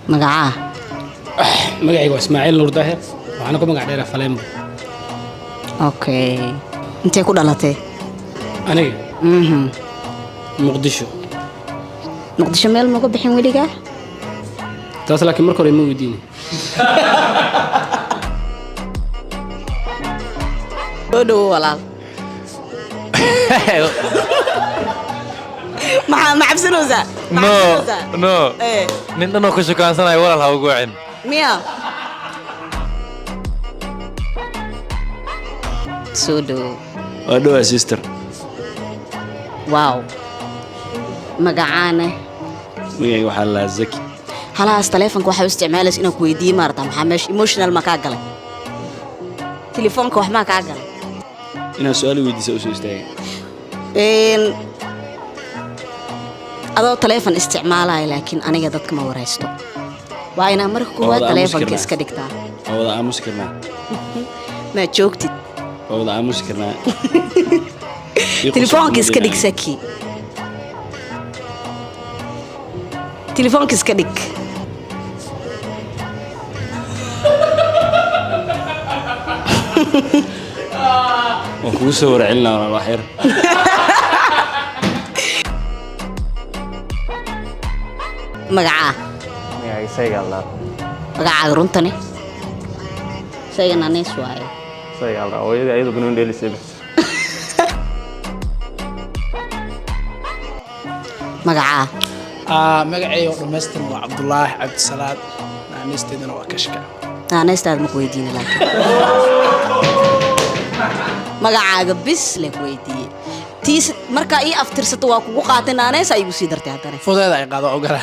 Magacaa? Magacayga waa Ismaaciil Nuur Daahir, waxaana ku magac dheeraa Faleembo. Okay, intee ku dhalatay? Aniga? Muqdisho. Muqdisho meel maga bixin weligaa? Taas laakiin marka hore ima weydiini. Soo dhowo walaal. Maxaa ma cabsanaysaa? Ma No. cabsanaysaa? No. Eh. Nin dhanoo ku shukaansanaya walaal ha ugu wacin. Miya? Soo dhowo. Waa dhowaa, sister. Wow, magacaane? Magacayga waxaa la lahaa Zaki. Halahaas taleefonka waxaa u isticmaalaysa inaan ku weydiiye maarata. Maxaa meesha emotional ma kaa galay? Telefoonka wax maa kaa galay? Inaad su-aal i weydiisa usoo istaagay. Adoo taleefon isticmaalaya, laakiin aniga dadka ma waraysto. Waa inaa marka koowaad Wada aamusi taleefonka karnaa. iska dhigtaa. Waa wada aamusi karnaa. Maa joogtid? Waa wada aamusi karnaa. Ii qosol. Telefoonka iska dhig. Kuma. Saki, telefoonka iska dhig. Waan kugu soo warcelinaa walaal, wax yar. Magacaa? Magacayga Sayga la. Magacaaga runtani isagana anees waaye. Sayga la. Hooyadii ayadu banooni dheelisay bas. Magacaa? Magacayga oo dhammaystiran waa Cabdulaahi Cabdisalaad, naanisteedana waa Kashka. Naaneystaada ma ku weydiina, laakiin magacaaga bis le ku weydiiye. Tiis markaa ii aftirsato waa kugu qaatay, naaneysa igu sii dartay haddana. Fudeeda ay qaado ogolaa.